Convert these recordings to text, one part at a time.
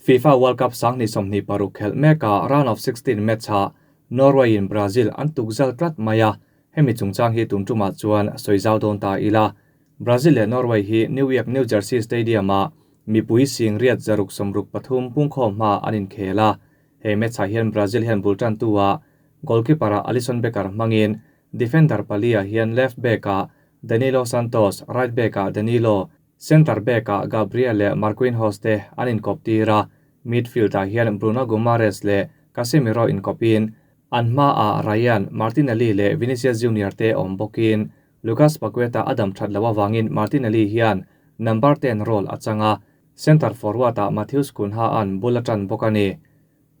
FIFA World Cup 2026 khelh mekah round of 16 match-ah Norway-in Brazil an tukzal tlat mai a, hemi chungchang hi tum tumah chuan sawi zau dawn ta ila. Brazil leh Norway hi New York New Jersey Stadium-ah mipui 1663 pungkhawm hma an inkhel a, he match-ah hian Brazil hian bul tantu-ah goalkeeper-ah Alisson Becker hmangin defender pali-ah hian left back-ah Danilo Santos, right back-ah Danilo, center back-ah Gabriel leh Marquinhos te an inkawp tir a, midfield-ah hian Bruno Guimaraes leh Casemiro inkawpin an hmaah Ryan Martinelli leh Vinicius Junior te awm bawkin Lucas Paqueta a dam that lo awangin Martinelli hian number 10 role a chang a, center forward-ah Matheus Cunha an bul a tan bawk a ni.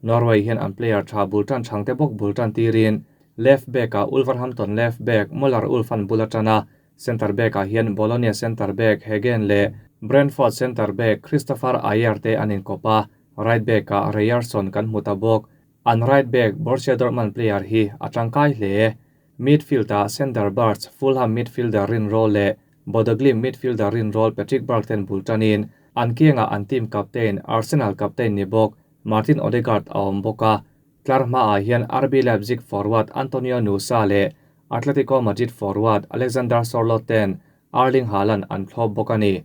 Norway hian an player tha bul tan thangte bawk bul tan tirin left back-ah Wolverhampton left back Moller Ulf an bul a tan a, center back-ah hian Bologna center back Hegen leh Brentford center back Kristoffer Ajer te an inkawp a, right back-ah Ryerson kan hmu ta bawk. An right back Borussia Dortmund player hi a tangkai hle. Midfield-ah Sander Berge, Fulham midfielder rin role leh Bodø Glimt midfielder rin role Patrick Berg ten bul tanin an kiangah an team captain Arsenal captain ni bawk Martin Odegaard a awm bawk a, tlar hmaah hian RB Leipzig forward Antonio Nusa leh Atletico Madrid forward Alexander Sorloth ten Erling Haaland an thlawp bawk a ni.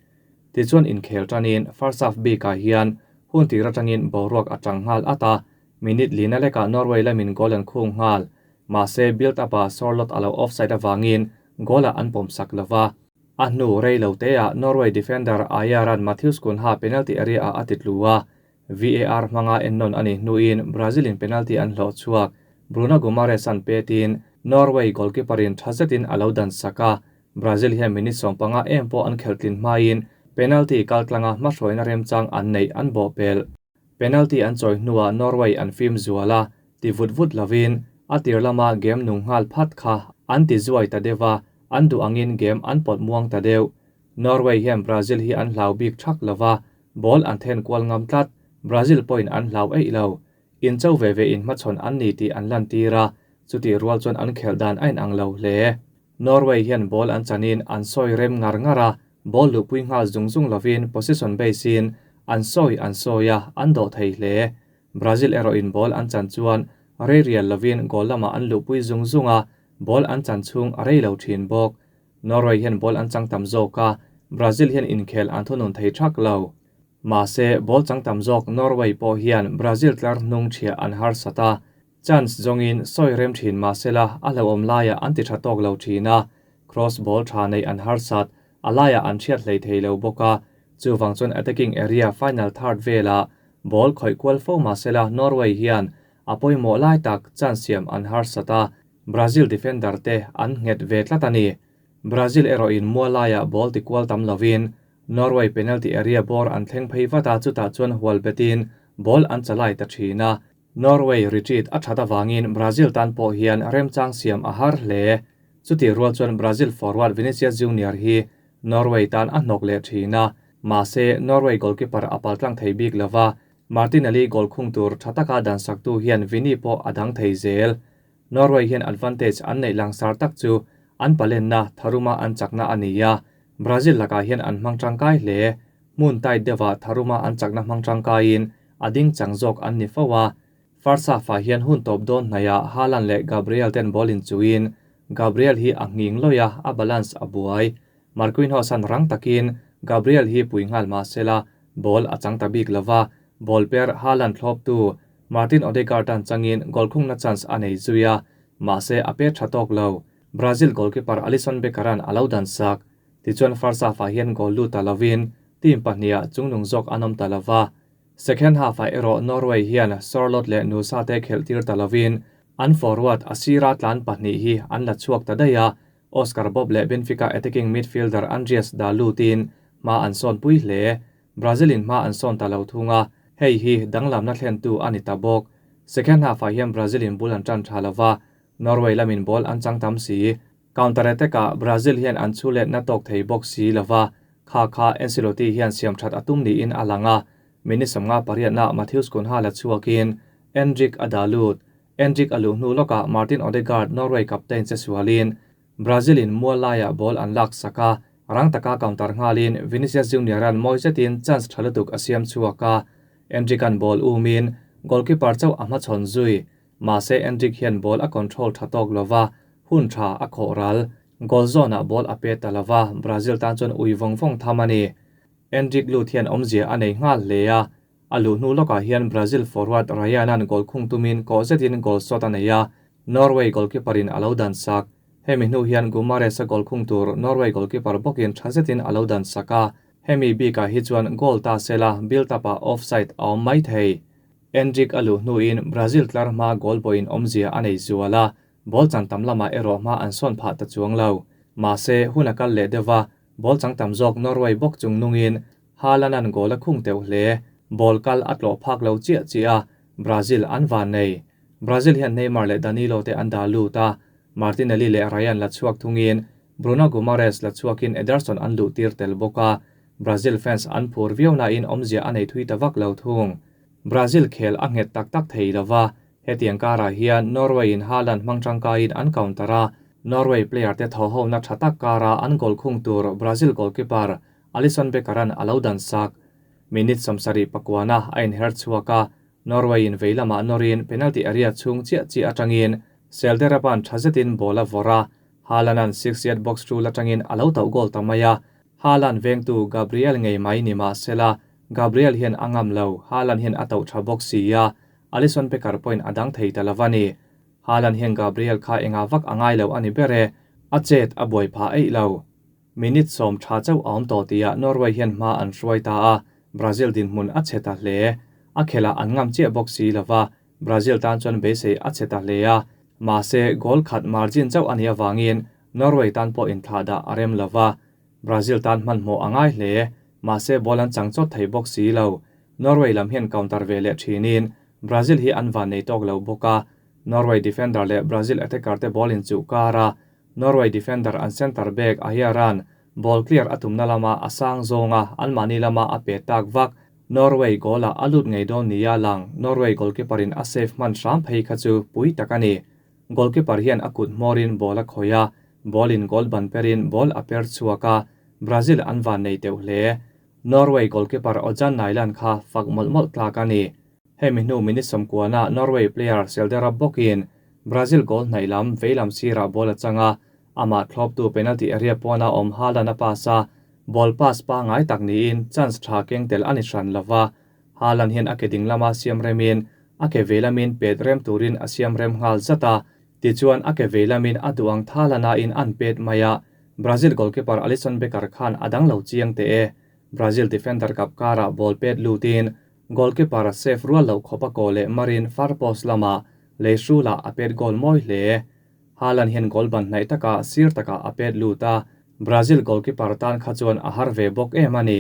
Tichuan inkhel tanin first half bikah hian hun tir atangin boruak a tang nghal at a, minute lina lekah Norway lamin goal an khung nghal. Mahse build up-ah Sorloth a lo offside awangin goal-ah an pawm sak lova. A hnu rei lo teah Norway defender Ajer-a'n Matheus Cunha penalty area-ah a ti tlu a, VAR hmanga ennawn a nih hnuin Brazil-in penalty an hlawh chhuak. Bruno Guimaraes an petin Norway goalkeeper-in tha zetin a lo dan sak a, Brazil hian minute 15 em pawh an khelh tlin hmain penalty kaltlanga hmahruaina remchang an neih an bawh pel. Penalty an chawi hnuah Norway an fim zual a, ti vut vut lovin a tir lama game nung nghal phat kha an ti zuai ta deuh a, an duh angin game an pawt muang ta deuh. Norway hian Brazil hi an hlau bik thak lova, ball an then kual ngam tlat, Brazil pawhin an hlau eih lo. In cho ve ve in hmachhawn an ni tih an lan tir a, chutih rual chuan an khelh dan a inang lo hle. Norway hian ball an chanin an sawi rem ngar ngar a, ball luhpui nghal zung zung lovin position base-in an sawi an sawi a, an dawh thei hle. Brazil erawhin ball an chan chuan rei rial lovin goal lamah an luhpui zung zung a, ball an chan chhung a rei lo thin bawk. Norway hian ball an chang tam zawk a, Brazil hian inkhel an thunun thei thak lo. Mahse, ball chang tam zawk Norway pawh hian Brazil tlar hnung thiah an harsat a, chance zawngin sawi rem thin mahsela a hlauhawm laiah an ti tha tawk lo thin a, cross ball tha neih an harsat, a laiah an hriat hlei thei lo bawk a, chuvang chuan attacking area final third velah ball khawih kual fo mahsela Norway hian a pawimawh lai tak chance siam an harsat a, Brazil defender te an nghet ve tlat a ni. Brazil erawhin mual laiah ball ti kual tam lovin Norway penalty area bawr an thleng phei vat a, chutah chuan hual betin ball an chalai ta thin a. Norway retreat a that awangin Brazil tan pawh hian remchang siam a har hle. Chutih rual chuan Brazil forward Vinicius Junior hi Norway tan a hnawk leh thin a, mahse Norway goalkeeper a paltlang thei bik lova, Martinelli goal khung tur tha taka dan saktu hian Vini pawh a dang thei zel. Norway hian advantage an neih langsar tak chu an palenna tharuma an chakna a ni a, Brazil lakah hian an hmang tangkai hle. Hmun tight deuhah tharuma an chakna hmang tangkaiin a ding chang zawk an ni fo a. First half-ah hian hun tawp dawn hnaiah Haaland leh Gabriel ten ball in chuin Gabriel hi a nghing lawih a, a balance a buai. Marquinhos an rang takin Gabriel hi pui nghal mahsela ball a chang ta bik lova, ball per Haaland thlawptu Martin Odegaard an changin goal khungna chance a nei zui a, mahse a pe tha tawk lo. Brazil goalkeeper Alisson Becker-a'n a lo dan sak. Tichuan first half-ah hian goal lut ta lovin team pahniha chungnung zawk an awm ta lova. Second half-ah erawh Norway hian Sorloth leh Nusa te khelh tir ta lovin an forward a sira tlan pahnih hi an la chhuak ta daih a, Oscar Bobb leh Benfica attacking midfielder Andreas da lutin hma an sawn pui hle. Brazil-in hma an sawn ta lo thung a, hei hi danglamna thlentu a ni ta bawk. Second half-ah hian Brazil-in bul an tan tha lova, Norway lamin ball an chang tam si. Counter attack-ah Brazil hian an chu letna tawk thei bawk si lova, kha kha Ancelotti hian siam that a tum niin a lang a, minute 58na Matheus Cunha la chhuakin Endrick a dah lut. Endrick a luh hnu lawkah Martin Odegaard Norway captain che sualin Brazil-in mual laiah ball an lak sak a, rang taka counter nghalin Vinicius Junior-a'n mawi zetin chance tha lutuk a siam chhuak a. Endrick-a'n ball umin goalkeeper chauh a hmachhawn zui. Mahse Endrick hian ball a control tha tawk lova, hun tha a khawh ral. Goal zawnah ball a pe ta lova, Brazil tan chuan ui vawng vawng tham a ni. Endrick lut hian awmzia a nei nghal hle a, a luh hnu lawkah hian Brazil forward Ryan-a'n goal khung tumin kawh zetin goal shot a nei a, Norway goalkeeper-in a lo dan sak. Hemi hnu hian Gumares-a goal khung tur Norway goalkeeper bawkin tha zetin a lo dan sak a, hemi bikah hi chuan goal ta sela build-up-ah offside a awm mai thei. Endrick a luh hnuin Brazil tlar hma goal pawhin awmzia a nei zual a, ball chan tam lamah erawh hma an sawn phah ta chuang lo. Mahse, hun a kal leh deuh va, ball chang tam zawk Norway bawk chung nungin Haaland-a'n goal a khung teuh hle. Ball kal a tlawh phak lo chiah chiah a, Brazil an van nei. Brazil hian Neymar leh Danilo te an dah lut a, Martinelli leh Ryan la chhuak thungin Bruno Guimaraes la chhuakin Ederson an luh tir tel bawk a, Brazil fans an phur viau nain awmzia a nei thui ta vak lo thung. Brazil khel a nghet tak tak thei lo va, hetiang karah hian Norway-in Haaland hmang tangkaiin an counter a, Norway player te thaw hona tha tak kara an goal khung tur Brazil goalkeeper Alisson Becker-a'n a lo dan sak. Minute 70 pakuana a inher chhuak a, Norway-in vei lamah nawrin penalty area chhung chiah chiah atangin Selderab-a'n tha zetin ball a vawrh a, Haaland-a'n six-yard box rule atangin a lo tauh goal ta mai a, Haaland vengtu Gabriel ngei mai ni mah sela, Gabriel hian a ngam lo, Haaland hian a tauh tha bawk si a, Alisson Becker pawhin a dang thei ta lo va ni. Haaland hian Gabriel kha engah vak a ngai lo a ni ber e, a chet a buai phah eih lo. Minute 10 tha chauh a awm tawh tihah Norway hian hma an hruai ta a, Brazil dinhmun a chhe ta hle. A khelh an ngam chiah bawk si lo va, Brazil tan chuan beisei a chhe ta hle a, mahse goal khat margin chauh a nih avangin Norway tan pawh inthlah dah a rem lo va, Brazil tan hmanhmawh a ngai hle, mahse ball an chang chawt thei bawk si lo. Norway lam hian counter ve leh thinin Brazil hi an van nei tawk lo bawk a, Norway defender leh Brazil attacker te ball inchuh kar a, Norway defender an centre back Ahiaran ball clear a tumna lama a sang zawnga anmahni lama a pe tak vak. Norway goal ah a lut ngei dawn nia lang Norway goalkeeper in a save hman hram phei kha chu pui tak a ni. Goalkeeper hian a kut hmawrin ball a khawih a, ball in goal ban perin ball a per chhuak a, Brazil an van nei teuh hle. Norway goalkeeper Ojan Nyland kha fak mawlh mawlh tlak a ni. Hemi hnu minute 90 ah Norway player Selderab bawkin Brazil goal hnaih lam veilam sirah ball a chang a, amah thlawptu penalty area pawna awm Haaland a pass a, ball pass pangai tak niin chance tha keng tel a ni hran lova. Haaland hian a ke ding lama siam remin a ke vei lamin pet rem turin a siam rem nghal zat a, tichuan a ke vei lamin a duh ang thalana in an pet mai a, Brazil goalkeeper Alisson Becker khan a dang lo chiang teh e. Brazil defender kap karah ball pet lutin goalkeeper save rual loh khawp a kaw leh marin far post lamah lei hrulah a pet goal mawi hle. Haaland hian goal ban hnaih takah sir takah a pet lut a, Brazil goalkeeper tan kha chuan a har ve bawk em a ni.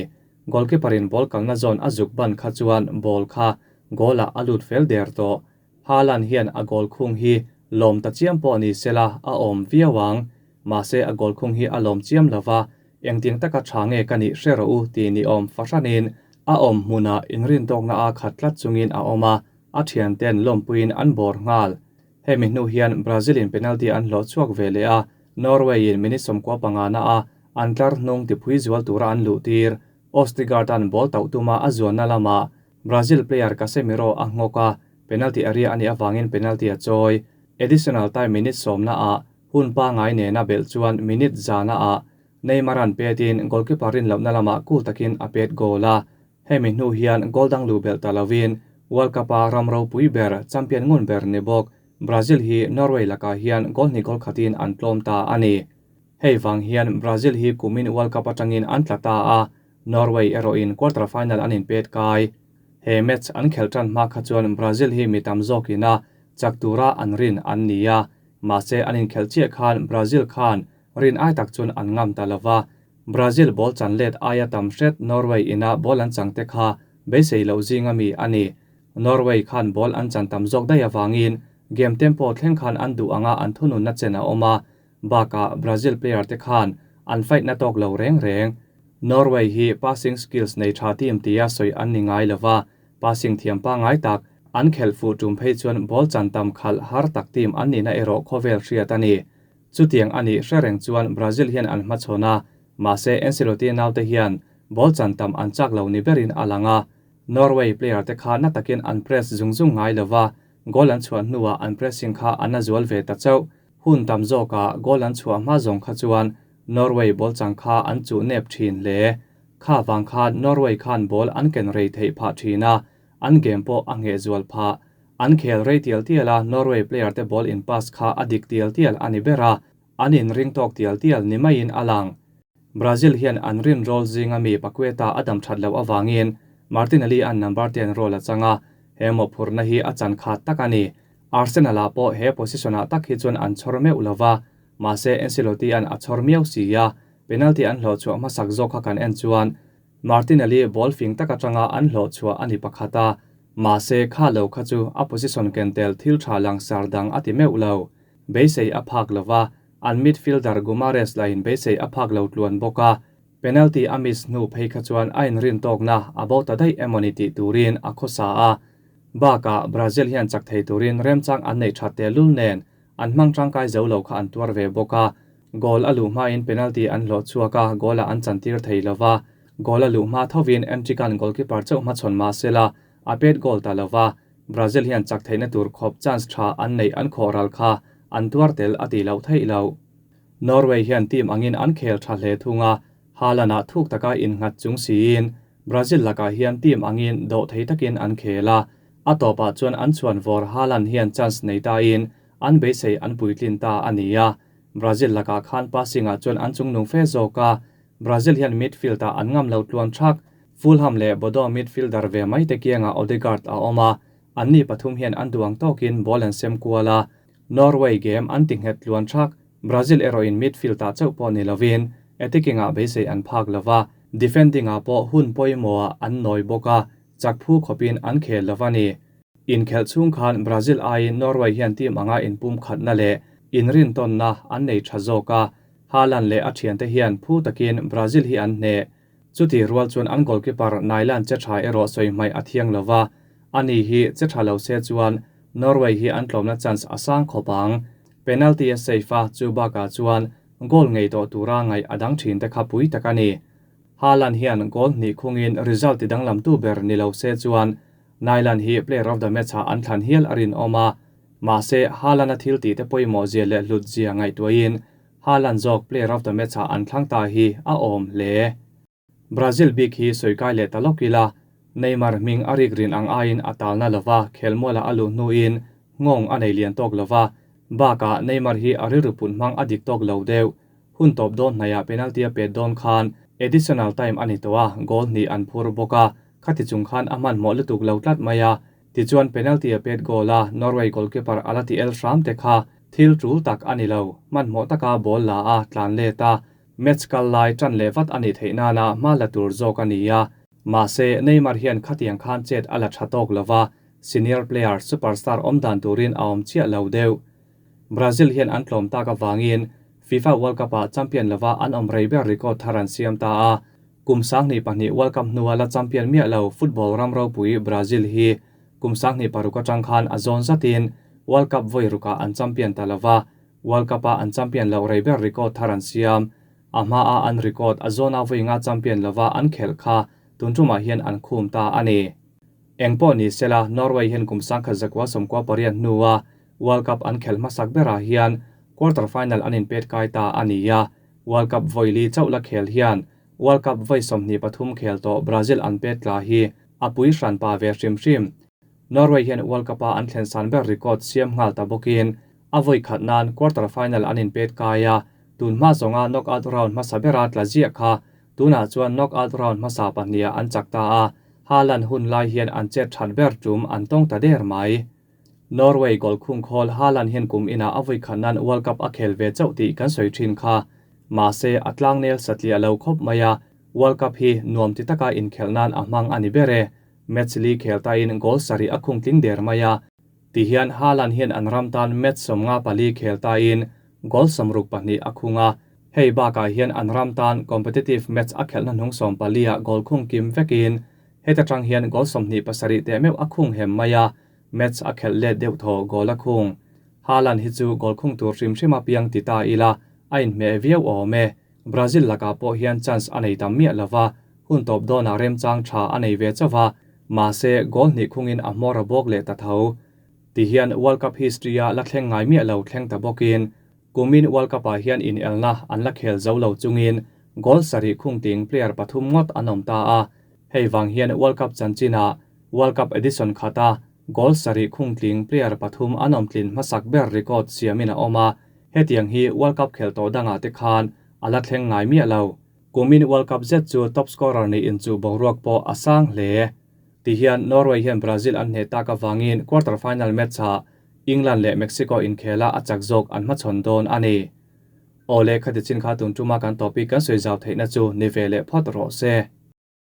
Goalkeeper in ball kalna zawn a zuk ban kha chuan ball kha goal ah a lut fel der tawh. Haaland hian a goal khung hi lawm ta chiam pawh ni sela a awm viau ang. Mahse a goal khung hi a lawm chiam lova, engtiang taka tha nge ka nih hre rawh u tih ni awm fahranin a awm hmunah inrintawkna a khat tlat chungin a awm a, a thianten lawmpuiin an bawr nghal. Hemi hnu hian Brazil in penalty an hlawh chhuak ve leh a, Norway in minute 15 na a an tlar hnung tiphui zual tura an luh tir. Ostigard an ball tauh tuma a zuanna lamah Brazil player Casemiro a nghawk a, penalty area a nih avangin penalty a chawi. Additional time minute 10 na ah hun pangai nena belh chuan minute 100 na ah Neymar an petin goalkeeper rin lohna lamah cool takin a pet goal a. Hemi hnu hian goal dang lu belh ta lovin World Cup a ram ropui ber champion ngun ber ni bawk Brazil hi Norway lakah hian goal hnih goal khatin an tlawm ta a ni. Hei vang hian Brazil hi kumin World Cup atangin an tla ta a, Norway erawhin quarter final an inpet kai. He match an khelh tan hma kha chuan Brazil hi mi tam zawkin a chak tura an rin an ni a, mahse an inkhelh chiah khan Brazil khan rin ai tak chuan an ngam ta lova. Brazil ball chan let aia tam hret Norway ina ball an chang te kha beisei loh zinga mi a ni. Norway khan ball an chan tam zawk daih awangin game tempo thleng khan an duh anga an thununna chen a awm a, bakah Brazil player te khan an fight na tawk lo reng reng. Norway hi passing skills nei tha team tia sawi an ni ngai lova, passing thiam pa ngai tak, an khelh fuh tum phei chuan ball chan tam khalh har tak team an nihna erawh khawvel hriat a ni. Chutiang a nih hre reng chuan Brazil hian an hmachhawn a, mahse Ancelotti naute hian ball chan tam an chak lo ni berin a lang a. Norway player te kha na takin an press zung zung ngai lova, goal an chhuah hnuah an pressing kha a na zual ve ta chauh. Hun tam zawkah goal an chhuah hma zawng kha chuan Norway ball chang kha an chuh nep thin hle. Kha vang khan Norway khan ball an ken rei theih phah thin a, an game pawh a ngheh zual phah. An khel rei tial tial a, Norway player te ball in pass kha a dik tial tial a ni ber a, an inring tawk tial tial ni maiin a lang. Brazil hian an rin role zinga mi Paqueta a dam that loh avangin Martinelli an number 10 role a chang a, he mawhphurhna hi a chan khat tak a ni. Arsenal ah pawh he position ah tak hi chuan an chhawr meuh lova, mahse Ancelotti an a chhawr miau si a, penalty an hlawh chhuah hmasak zawk kha kan en chuan Martinelli ball fing tak atanga an hlawh chhuah a ni pakhat a, mahse kha lo kha chu a position ken tel thil tha langsar dang a ti meuh lo. Beisei a phak lova, An midfielder Gumares lahin beisei a phak lo tluan bawk a, penalty a miss hnu phei kha chuan a inrin tawkna a bo ta daih emawni tih turin a khawsa a. Bakah Brazil hian chak thei turin remchang an neih that tehlul nen an hmang tangkai zo lo kha an tuar ve bawk a. Goal a luh hmain penalty an hlawh chhuak a, goal-ah an chantir thei lo va. Goal a luh hma thovin Entrican goalkeeper chauh hmachhawn mah sela a pet goal ta lo va. Brazil hian chak theihna tur khawp chance tha an neih an khawh ral kha an tuar tel a tih loh theih loh. Norway hian team angin an khel tha hle thung a, Haaland-ah thuk taka innghat chung siin Brazil lakah hian team angin dawh thei takin an khel a, a tawpah chuan an chhuan vawr Haaland hian chance nei tain an beisei an puitlin ta a ni a, Brazil lakah khan passing-ah chuan an chungnung fe zawk a, Brazil hian midfield-ah an ngam lo tluan thak. Fulham leh Bodo midfielder ve mai te kiangah Odegaard a awm a, anni pathum hian an duh ang tawkin ball an sem kual a. Norway game an ti nghet tluan thak. Brazil erawhin midfield-ah chauh pawh ni lovin attacking-ah beisei an phak lo va, defending-ah pawh hun pawimawhah an nawi bawk a, chak phu khawpin an khel lo va ni. Inkhelh chhung khan Brazil aiin Norway hian team anga inpum khatna leh inrintawnna an nei tha zawk a, Haaland leh a thiante hian phu takin Brazil hi an hneh. Chuti rual chuan an goalkeeper Nyland che tha erawh sawi hmaih a thiang lo va, ani hi che tha lo se chuan Norway hi an tlawmna chance a sang khawp ang. Penalty a safe a, chu bakah chuan goal ngei tawh tura ngaih a dang thin te kha pui tak a ni. Haaland hian goal hnih khungin result ti danglamtu ber ni lo se chuan Nyland hi player of the match ah an thlan hial a rinawm a, mahse Haaland-a thil tih te pawimawh zia leh hlut zia ngaihtuahin Haaland zawk player of the match ah an thlang ta hi a awm hle. Brazil bik hi sawi kai leh ta lawk ila, Neymar hming a rik rin ang aiin a talna lova khelmuala a luh hnuin nghawng a nei lian tawk lova, bakah Neymar hi a rilru put hmang a dik tawk lo deuh. Hun tawp dawn hnaihah penalty a pet dawn khan additional time a ni tawh a, goal hnih an phur bawk a, khati chung khan a hmanhmawh lutuk lo tlat mai a. Tichuan penalty a pet goal a, Norway goalkeeper a la ti el hram te kha thil tul tak a ni lo. Hmanhmawh taka ball la a, tlan let a, match kal lai tan leh vat a nih theih nana hma la tur zawk a ni a. Mahse, Neymar hian khatiang khan chet a la tha tawk lo va, senior player superstar awm dan turin a awm chiah lo deuh. Brazil hian an tlawm tak avangin FIFA World Cup-ah champion lova an awm rei ber record thar an siam ta a. Kum 22 World Cup hnua la champion miah lo football ram ropui Brazil hi kum 26 atang khan a zawn zatin World Cup vawi rukah an champion ta lova, World Cup-a an champion loh rei ber record thar an siam. A hmaa an record a zawna vawi nga champion lova an khelh kha tun tumah hian an khum ta a ni. Engpawh ni sela Norway hian kum 1998 hnua World Cup an khelh hmasak berah hian quarter final an inpet kai ta a ni a, World Cup vawi li chauh la khel hian World Cup vawi 23 khel tawh Brazil an pet tla hi a pui hran pa ve hrim hrim. Norway hian World Cup-a an thlen san ber record siam nghal ta bawkin a vawi khat nan quarter final an inpet kai a, tun hma zawnga knockout round hmasa bera tla ziah kha tunah chuan knockout round hmasa pahniha an chak ta a, Haaland hun lai hian an chet that ber tum an tawng ta der mai. Norway goal khung khawl Haaland hian kum inah a vawi khat nan World Cup a khel ve chauh tih kan sawi thin kha. Mahse, a tlangnel satliah lo khawp mai a, World Cup hi nuam ti taka inkhelh nan a hmang a ni ber e. Match li khel tain goal sarih a khung tling der mai a. Tihian Haaland hian an ram tan match 54 khel tain goal 62 a khung a. Hei bakah hian an ram tan competitive match a khelhna hnung 14 ah goal khung kim vekin heta tang hian goal 27 teh meuh a khung hem mai a. Match a khelh let deuh thaw goal a khung. Haaland hi chu goal khung tur hrim hrim a piang ti ta ila a inhmeh viau awm e. Brazil lakah pawh hian chance a nei tam miah lova, hun tawp dawnah remchang tha a nei ve chauh a. Mahse, goal hnih khungin a hmawr a bawk leh ta tho. Ti hian World Cup history-a la thleng ngai miah lo thleng ta bawkin, kumin World Cup-ah hian inelna an la khel zo lo chungin goal sarih khung ting player pathum ngawt an awm ta a. Hei vang hian World Cup chanchinah World Cup edition khata goal sarih khung tling player pathum an awm tlin hmasak ber record siamin a awm a, hetiang hi World Cup khel tawh dangah te khan a la thleng ngai miah lo. Kumin World Cup zet chu top scorer nih inchuh boruak pawh a sang hle. Ti hian Norway hian Brazil an hneh tak avangin quarter final match-ah England leh Mexico inkhela a chak zawk an hmachhawn dawn a ni. Aw le, khati chin kha tun tuma kan topic kan sawi zau theihna chu ni ve leh phawt rawh se.